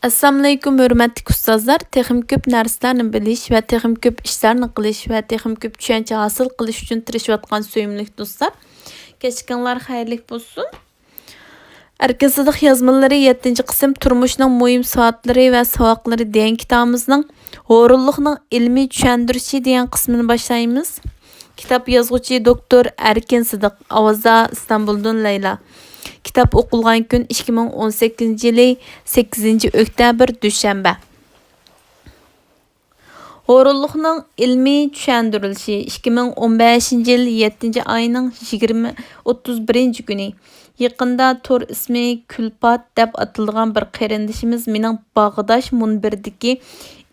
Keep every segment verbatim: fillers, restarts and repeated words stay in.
ئەسسالامۇئەلەيكۇم، ھۆرمەتلىك ئۇستازلار! تېخىمۇ كۆپ نەرسىلەرنى بىلىش ۋە تېخىمۇ كۆپ ئىشلارنى قىلىش ۋە تېخىمۇ كۆپ چۈشەنچە ھاسىل قىلىش ئۈچۈن تىرىشىۋاتقان سۆيۈملۈك دوستلار، كەچكۈنلەر خەيرلىك بولسۇن! ئەركىن سىدىق يازمىلىرى، يەتتىنچى قىسىم، تۇرمۇشنىڭ مۇھىم سوئاتلىرى ۋە ساۋاقلىرى دېگەن كىتابىمىزنىڭ ھورۇنلۇقنىڭ ئىلمىي چۈشەندۈرۈشى دېگەن قىسمىنى باشلايمىز. كىتاب يازغۇچى دوكتور ئەركىن سىدىق، ئاۋازدا ئىستانبۇلدىن لەيلا. كىتاب ئوقۇلغان كۈن ئىككى مىڭ ئون سەككىزىنچى يىلى سەككىزىنچى ئۆكتەبىر، دۈشەنبە. ھورۇنلۇقنىڭ ئىلمىي چۈشەندۈرۈلۈشى، ئىككى مىڭ ئون بەشىنچى يىل يەتتىنچى ئاينىڭ يىگىرمە، ئوتتۇز بىرىنچى كۈنى. يېقىندا تور ئىسمى كۈلپات دەپ ئاتىلىدىغان بىر قېرىندىشىمىز مېنىڭ باغداش مۇنبىرىدىكى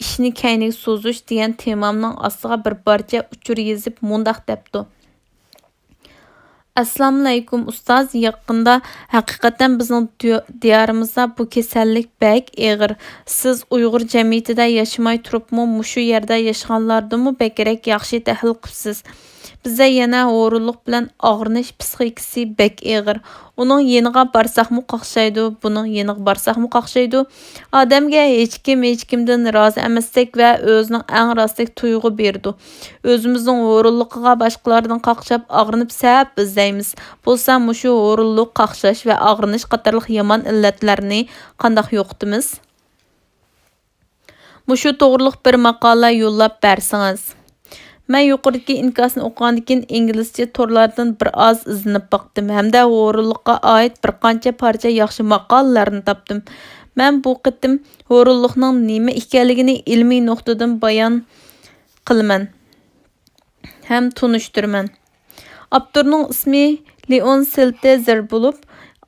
ئىشنى كەينىگە سوزۇش دېگەن تېمامنىڭ ئاستىغا بىر پارچە ئۇچۇر يېزىپ مۇنداق دەپتۇ. ئەسسالامۇئەلەيكۇم ئۇستاز، يېقىندا ھەقىقەتەن بىزنىڭ دىيارىمىزدا بۇ كېسەللىك بەك ئېغىر. سىز ئۇيغۇر جەمئىيىتىدە ياشىماي تۇرۇپمۇ مۇشۇ يەردە ياشىغانلاردىنمۇ بەكرەك ياخشى تەھلىل قىپسىز. بىزدە يەنە ھورۇنلۇق بىلەن ئاغرىنىش پىسخىكىسى بەك ئېغىر. ئۇنىڭ يېنىغا بارساقمۇ قاقشايدۇ، بۇنىڭ يېنىغا بارساقمۇ قاقشايدۇ. ئادەمگە ھېچكىم ھېچكىمدىن رازى ئەمەستەك ۋە ئۆزىنىڭ ئەڭ راستەك تۇيغۇ بېرىدۇ. ئۆزىمىزنىڭ ھورۇنلۇقىغا باشقىلاردىن قاقشاپ، ئاغرىنىپ سەۋەب ئىزدەيمىز. بولسا مۇشۇ ھورۇنلۇق، قاقشاش ۋە ئاغرىنىش قاتارلىق يامان ئىللەتلەرنى قانداق يوقىتىمىز؟ مۇشۇ توغرۇلۇق بىر ماقالە يوللاپ بەرسىڭىز. مەن يۇقىرىدىكى ئىنكاسنى ئوقۇغاندىن كېيىن ئىنگلىزچە تورلاردىن بىر ئاز ئىزدىنىپ باقتىم ھەمدە ھورۇنلۇققا ئائىت بىر قانچە پارچە ياخشى ماقالىلەرنى تاپتىم. مەن بۇ قېتىم ھورۇنلۇقنىڭ نېمە ئىكەنلىكىنى ئىلمىي نۇقتىدىن بايان قىلىمەن ھەم تونۇشتۇرىمەن. ئاپتورنىڭ ئىسمى لېئون سېلتېزېر بولۇپ،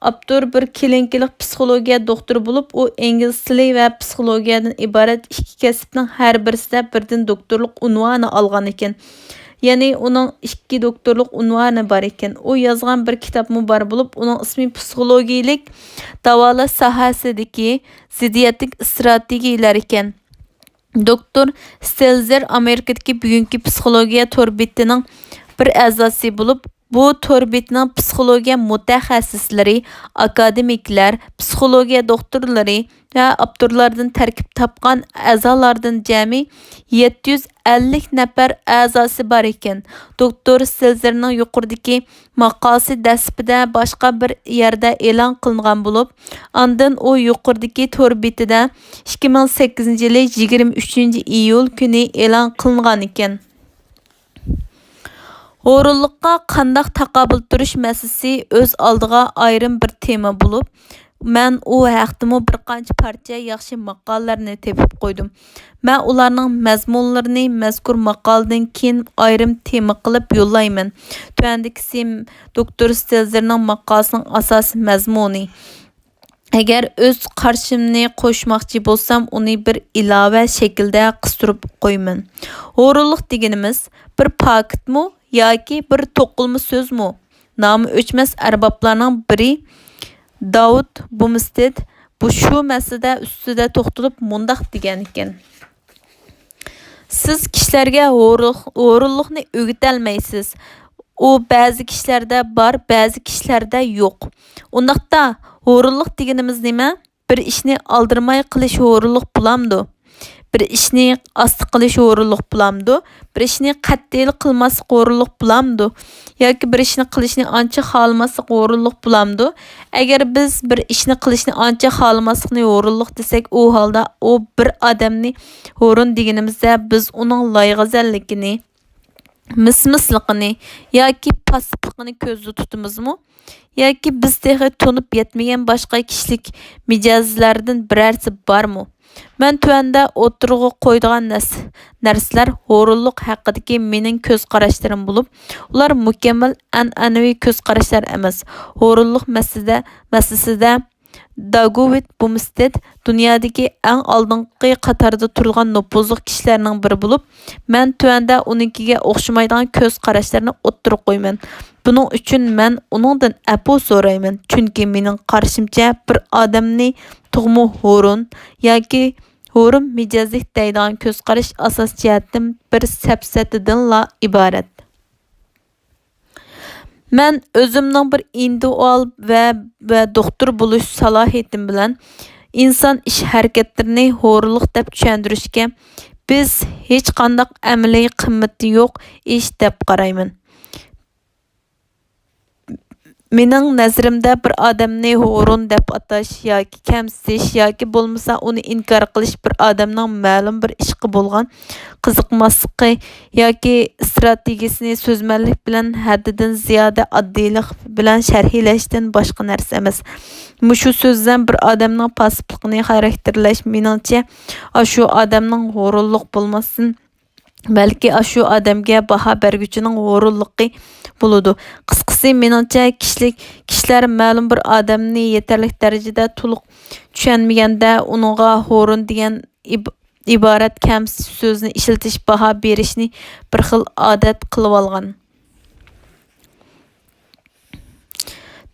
ئاپتور بىر كلىنىكىلىق پسىخولوگىيە دوختۇرى بولۇپ، ئۇ ئىنگلىز تىلى ۋە پسىخولوگىيەدىن ئىبارەت ئىككى كەسىپنىڭ ھەر بىرسىدە بىردىن دوكتورلۇق ئۇنۋانى ئالغان ئىكەن. يەنى ئۇنىڭ ئىككى دوكتورلۇق ئۇنۋانى بار ئىكەن. ئۇ يازغان بىر كىتابمۇ بار بولۇپ، ئۇنىڭ ئىسمى پسىخولوگىيىلىك داۋالاش ساھەسىدىكى زىددىيەتلىك ئىستراتېگىيىلەر ئىكەن. دوكتور ستېلزېر ئامېرىكىدىكى بۈگۈنكى پسىخولوگىيە تور بېتىنىڭ بىر ئەزاسى بولۇپ، بۇ تور بېتىنىڭ پسىخولوگىيە مۇتەخەسسىسلىرى، ئاكادېمىكلار، پسىخولوگىيە دوختۇرلىرى ۋە ئاپتورلاردىن تەركىب تاپقان ئەزالاردىن جەمئىي يەتتە يۈز ئەللىك نەپەر ئەزاسى بار ئىكەن. دوكتور ستېلزېرنىڭ يۇقىرىدىكى ماقالىسى دەسلىپىدە باشقا بىر يەردە ئېلان قىلىنغان بولۇپ، ئاندىن ئۇ يۇقىرىدىكى تور بېتىدە ئىككى مىڭ سەككىزىنچى يىلى يىگىرمە ئۈچىنچى ئىيۇل كۈنى ئېلان قىلىنغان ئىكەن. ھورۇنلۇققا قانداق تاقابىل تۇرۇش مەسىلىسى ئۆز ئالدىغا ئايرىم بىر تېما بولۇپ، مەن ئۇ ھەقتىمۇ بىر قانچە پارچە ياخشى ماقالىلەرنى تېپىپ قويدۇم. مەن ئۇلارنىڭ مەزمۇنلىرىنى مەزكۇر ماقالىدىن كېيىن ئايرىم تېما قىلىپ يوللايمەن. تۆۋەندىكىسى دوكتور ستېلزېرنىڭ ماقالىسىنىڭ ئاساسىي مەزمۇنى. ئەگەر ئۆز قارىشىمنى قوشماقچى بولسام، ئۇنى بىر ئىلاۋە شەكلىدە قىستۇرۇپ قويىمەن. ھورۇنلۇق دېگىنىمىز بىر پاكىتمۇ ياكى بىر توقۇلما سۆزمۇ؟ نامى ئۆچمەس ئەربابلارنىڭ بىرى داۋۇت بۇمستېد بۇ شۇ مەسىلىدە ئۈستىدە توختىلىپ مۇنداق دېگەنىكەن. سىز كىشىلەرگە ھورۇق-، ھورۇنلۇقنى ئۆگىتەلمەيسىز. ئۇ بەزى كىشىلەردە بار، بەزى كىشىلەردە يوق. ئۇنداقتا ھورۇنلۇق دېگىنىمىز نېمە؟ بىر ئىشنى ئالدىرىماي قىلىش ھورۇنلۇق بولامدۇ؟ بىر ئىشنى ئاستا قىلىش ھورۇنلۇق بولامدۇ؟ بىر ئىشنى قەتئىيلا قىلماسلىق ھورۇنلۇق بولامدۇ؟ ياكى بىر ئىشنى قىلىشنى ئانچە خالىماسلىق ھورۇنلۇق بولامدۇ؟ ئەگەر بىز بىر ئىشنى قىلىشنى ئانچە خالىماسلىقنى ھورۇنلۇق دېسەك، ئۇ ھالدا ئۇ بىر ئادەمنى ھورۇن دېگىنىمىزدە، بىز ئۇنىڭ لايغەزەللىكىنى، مىسمىسلىقىنى ياكى پاسسىپلىقىنى كۆزدە تۇتىمىزمۇ؟ ياكى بىز تېخى تونۇپ يەتمىگەن باشقا كىشىلىك مىجەزلەردىن بىرەرسى بارمۇ؟ مەن تۆۋەندە ئوتتۇرىغا قويىدىغان نەس-، نەرسىلەر ھورۇنلۇق ھەققىدىكى مېنىڭ كۆز قاراشلىرىم بولۇپ، ئۇلار مۇكەممەل ئەنئەنىۋى كۆز قاراشلار ئەمەس. ھورۇنلۇق مەسىلىدە، مەسىلىسىدە داگوۋىت بۇمستېد دۇنيادىكى ئەڭ ئالدىنقى قاتاردا تۇرىدىغان نوپۇزلۇق كىشىلەرنىڭ بىرى بولۇپ، مەن تۆۋەندە ئۇنىڭكىگە ئوخشىمايدىغان كۆز قاراشلارنى ئوتتۇرىغا قويىمەن. بۇنىڭ ئۈچۈن مەن ئۇنىڭدىن ئەپۇ سورايمەن، چۈنكى مېنىڭ قارىشىمچە بىر ئادەمنى تۇغما ھورۇن ياكى ھورۇن مىجەزلىك دەيدىغان كۆز قاراش ئاساسىي جەھەتتىن بىر سەپسەتىدىنلا ئىبارەت. مەن ئۆزۈمنىڭ بىر ئىندىۋىدۇئال ۋە، ۋە دوختۇر بولۇش سالاھىيىتىم بىلەن ئىنسان ئىش-ھەرىكەتلىرىنى ھۇرۇنلۇق دەپ چۈشەندۈرۈشكە بىز ھېچقانداق ئەمەلىي قىممىتى يوق ئىش دەپ قارايمەن. مېنىڭ نەزىرىمدە، بىر ئادەمنى ھۇرۇن دەپ ئاتاش ياكى كەمسىتىش ياكى بولمىسا ئۇنى ئىنكار قىلىش بىر ئادەمنىڭ مەلۇم بىر ئىشقا بولغان قىزىقماسلىقى ياكى ئىستراتېگىيىسىنى سۆزمەنلىك بىلەن ھەددىدىن زىيادە ئاددىيلىق بىلەن شەرھلەشتىن باشقا نەرسە ئەمەس. مۇشۇ سۆزلەر بىر ئادەمنىڭ پاسسىپلىقىنى خاراكتېرلەش، مېنىڭچە، ئاشۇ ئادەمنىڭ ھۇرۇنلۇق بولماستىن، بەلكى ئاشۇ ئادەمگە باھا بەرگۈچىنىڭ ھۇرۇنلۇقى بولىدۇ. قىسقىسى، مېنىڭچە، كىشىلىك، كىشىلەر مەلۇم بىر ئادەمنى يېتەرلىك دەرىجىدە تولۇق چۈشەنمىگەندە، ئۇنىڭغا ھۇرۇن دېگەن ئىب-، ئىبارەت كەمسىتىش سۆزىنى ئىشلىتىش، باھا بېرىشنى بىر خىل ئادەت قىلىۋالغان.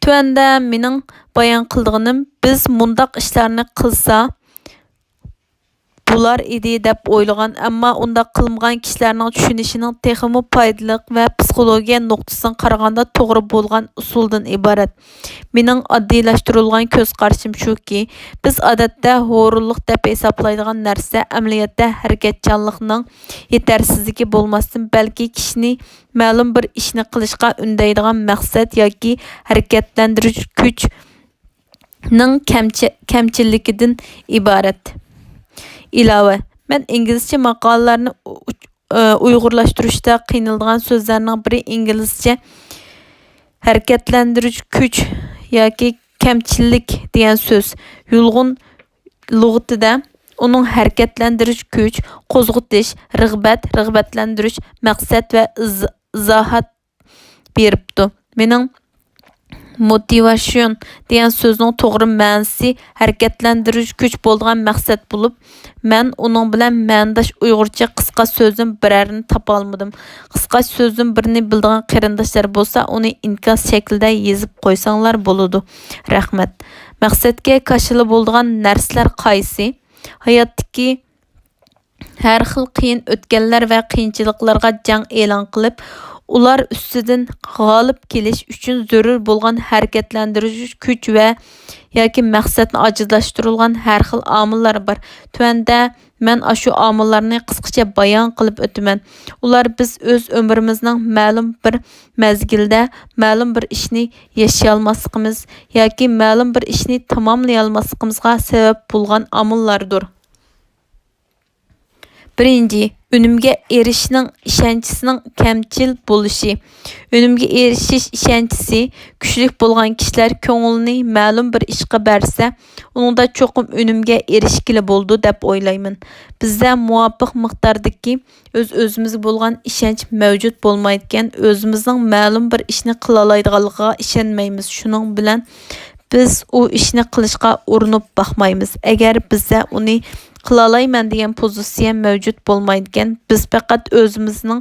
تۆۋەندە مېنىڭ بايان قىلىدىغىنىم، بىز مۇنداق ئىشلارنى قىلسا بولار ئىدى دەپ ئويلىغان، ئەمما ئۇنداق قىلمىغان كىشىلەرنىڭ چۈشىنىشىنىڭ تېخىمۇ پايدىلىق ۋە پسىخولوگىيە نۇقتىسىدىن قارىغاندا توغرا بولغان ئۇسۇلدىن ئىبارەت. مېنىڭ ئاددىيلاشتۇرۇلغان كۆز قارىشىم شۇكى، بىز ئادەتتە ھۇرۇنلۇق دەپ ھېسابلايدىغان نەرسە ئەمەلىيەتتە ھەرىكەتچانلىقنىڭ يېتەرسىزلىكى بولماستىن، بەلكى كىشىنى مەلۇم بىر ئىشنى قىلىشقا ئۈندەيدىغان مەقسەت ياكى ھەرىكەتلەندۈرۈش كۈچنىڭ كەمچە-، كەمچىللىكىدىن ئىبارەت. ئىلاۋە، مەن ئىنگلىزچە ماقالىلەرنى ئۇ-، ئۇ-، ئۇيغۇرلاشتۇرۇشتا قىينىلىدىغان سۆزلەرنىڭ بىرى ئىنگلىزچە ھەرىكەتلەندۈرۈش كۈچ ياكى كەمچىللىك دېگەن سۆز. يۇلغۇن لۇغىتىدە ئۇنىڭ ھەرىكەتلەندۈرۈش كۈچ، قوزغىتىش، رىغبەت، رىغبەتلەندۈرۈش، مەقسەت ۋە ئىز-، ئىزاھات بېرىپتۇ. مېنىڭ موتىۋاتسىيون دېگەن سۆزنىڭ توغرا مەنىسى ھەرىكەتلەندۈرۈش كۈچ بولىدىغان مەقسەت بولۇپ، مەن ئۇنىڭ بىلەن مەنىداش ئۇيغۇرچە قىسقا سۆزدىن بىرەرىنى تاپالمىدىم. قىسقا سۆزدىن بىرنى بىلىدىغان قېرىنداشلار بولسا، ئۇنى ئىنكاس شەكلىدە يېزىپ قويساڭلار بولىدۇ. رەھمەت. مەقسەتكە كاشىلا بولىدىغان نەرسىلەر قايسى؟ ھاياتتىكى ھەر خىل قىيىن ئۆتكەللەر ۋە قىيىنچىلىقلارغا جەڭ ئېلان قىلىپ، ئۇلار ئۈستىدىن غالىب كېلىش ئۈچۈن زۆرۈر بولغان ھەرىكەتلەندۈرۈش كۈچ ۋە ياكى مەقسەتنى ئاجىزلاشتۇرىدىغان ھەر خىل ئامىللار بار. تۆۋەندە مەن ئاشۇ ئامىللارنى قىسقىچە بايان قىلىپ ئۆتىمەن. ئۇلار بىز ئۆز ئۆمرىمىزنىڭ مەلۇم بىر مەزگىلدە مەلۇم بىر ئىشنى ياشىيالماسلىقىمىز ياكى مەلۇم بىر ئىشنى تاماملىيالماسلىقىمىزغا سەۋەب بولغان ئامىللاردۇر. بىرىنچى، ئۈنۈمگە ئېرىشىشنىڭ ئىشەنچىسىنىڭ كەمچىل بولۇشى. ئۈنۈمگە ئېرىشىش ئىشەنچىسى كۈچلۈك بولغان كىشىلەر كۆڭلىنى مەلۇم بىر ئىشقا بەرسە، ئۇنىڭدا چوقۇم ئۈنۈمگە ئېرىشكىلى بولىدۇ دەپ ئويلايمەن. بىزدە مۇۋاپىق مىقداردىكى ئۆز-ئۆزىمىزگە بولغان ئىشەنچ مەۋجۇت بولمايدىكەن، ئۆزىمىزنىڭ مەلۇم بىر ئىشنى قىلالايدىغانلىقىغا ئىشەنمەيمىز. شۇنىڭ بىلەن بىز ئۇ ئىشنى قىلىشقا ئۇرۇنۇپ باقمايمىز. ئەگەر بىزدە ئۇنى قىلالايمەن دېگەن پوزىتسىيە مەۋجۇت بولمايدىكەن، بىز پەقەت ئۆزىمىزنىڭ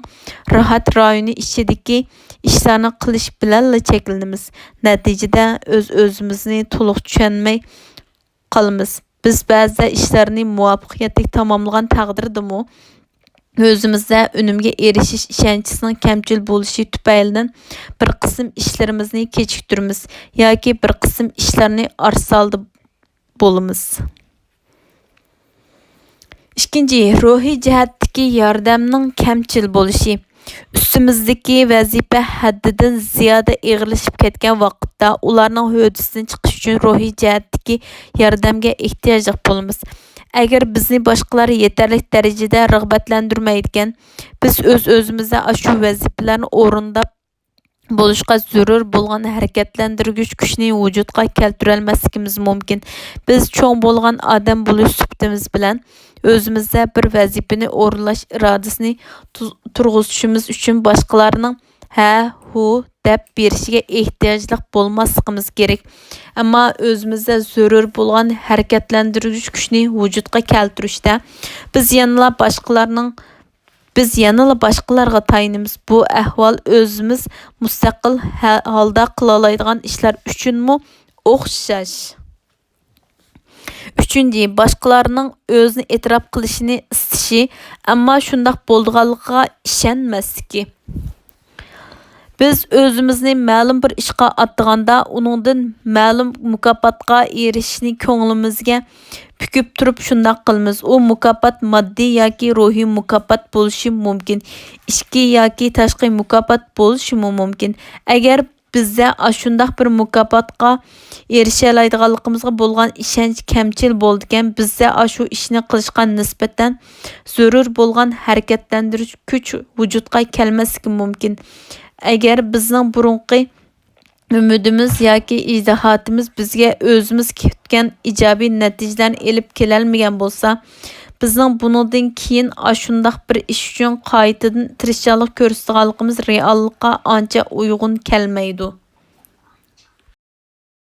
راھەت رايونى ئىچىدىكى ئىشلارنى قىلىش بىلەنلا چەكلىنىمىز. نەتىجىدە ئۆز-ئۆزىمىزنى تولۇق چۈشەنمەي قالىمىز. بىز بەزىدە ئىشلارنى مۇۋەپپەقىيەتلىك تاماملىغان تەقدىردىمۇ، ئۆزىمىزدە ئۈنۈمگە ئېرىشىش ئىشەنچىسىنىڭ كەمچىل بولۇشى تۈپەيلىدىن بىر قىسىم ئىشلىرىمىزنى كېچىكتۈرىمىز ياكى بىر قىسىم ئىشلارنى ئارىسالدا بولىمىز. ئىككىنچى، روھىي جەھەتتىكى ياردەمنىڭ كەمچىل بولۇشى. ئۈستىمىزدىكى ۋەزىپە ھەددىدىن زىيادە ئېغىرلىشىپ كەتكەن ۋاقىتتا، ئۇلارنىڭ ھۆددىسىدىن چىقىش ئۈچۈن روھىي جەھەتتىكى ياردەمگە ئېھتىياجلىق بولىمىز. ئەگەر بىزنى باشقىلار يېتەرلىك دەرىجىدە رىغبەتلەندۈرمەيدىكەن، بىز ئۆز-ئۆزىمىزدە ئاشۇ ۋەزىپىلەرنى ئورۇنداپ بولۇشقا زۆرۈر بولغان ھەرىكەتلەندۈرگۈچ كۈچنى ۋۇجۇدقا كەلتۈرەلمەسلىكىمىز مۇمكىن. بىز چوڭ بولغان ئادەم بولۇش سۈپىتىمىز بىلەن، ئۆزىمىزدە بىر ۋەزىپىنى ئورۇنلاش ئىرادىسىنى تۇ-، تۇرغۇزۇشىمىز ئۈچۈن باشقىلارنىڭ ھە، ھۇ دەپ بېرىشىگە ئېھتىياجلىق بولماسلىقىمىز كېرەك. ئەمما ئۆزىمىزدە زۆرۈر بولغان ھەرىكەتلەندۈرگۈچ كۈچنى ۋۇجۇدقا كەلتۈرۈشتە، بىز يەنىلا باشقىلارنىڭ، بىز يەنىلا باشقىلارغا تايىنىمىز. بۇ ئەھۋال ئۆزىمىز مۇستەقىل ھە-، ھالدا قىلالايدىغان ئىشلار ئۈچۈنمۇ ئوخشاش. ئۈچىنچى، باشقىلارنىڭ ئۆزىنى ئېتىراپ قىلىشىنى ئىستىشى، ئەمما شۇنداق بولىدىغانلىقىغا ئىشەنمەسلىكى. بىز ئۆزىمىزنى مەلۇم بىر ئىشقا ئاتىغاندا، ئۇنىڭدىن مەلۇم مۇكاپاتقا ئېرىشىشنى كۆڭلىمىزگە پۈكۈپ تۇرۇپ شۇنداق قىلىمىز. ئۇ مۇكاپات ماددىي ياكى روھىي مۇكاپات بولۇشى مۇمكىن، ئىچكى ياكى تاشقى مۇكاپات بولۇشىمۇ مۇمكىن. ئەگەر بىزدە ئاشۇنداق بىر مۇكاپاتقا ئېرىشەلەيدىغانلىقىمىزغا بولغان ئىشەنچ كەمچىل بولىدىكەن، بىزدە ئاشۇ ئىشنى قىلىشقا نىسبەتەن زۆرۈر بولغان ھەرىكەتلەندۈرۈش كۈچ ۋۇجۇدقا كەلمەسلىكى مۇمكىن. ئەگەر بىزنىڭ بۇرۇنقى ئۈمىدىمىز ياكى ئىجتىھاتىمىز بىزگە ئۆزىمىز كۈتكەن ئىجابىي نەتىجىلەرنى ئېلىپ كېلەلمىگەن بولسا، بىزنىڭ بۇنىڭدىن كېيىن ئاشۇنداق بىر ئىش ئۈچۈن قايتىدىن تىرىشچانلىق كۆرسىتىدىغانلىقىمىز رېئاللىققا ئانچە ئۇيغۇن كەلمەيدۇ.